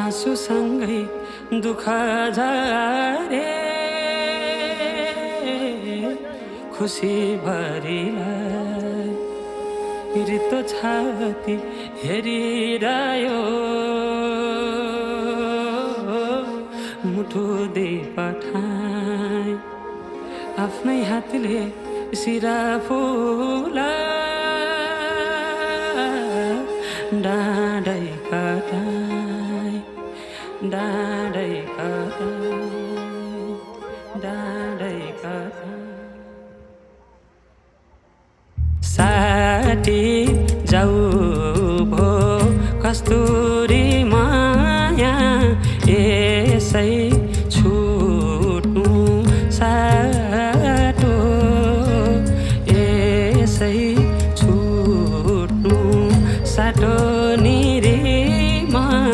आँसुसँगै दुःख झारे खुसी भरिलाई रित्तो छाती हेरिरह्यो मुठो दे पठाए आफ्नै हातले सिरा फुला डाँडै कटाई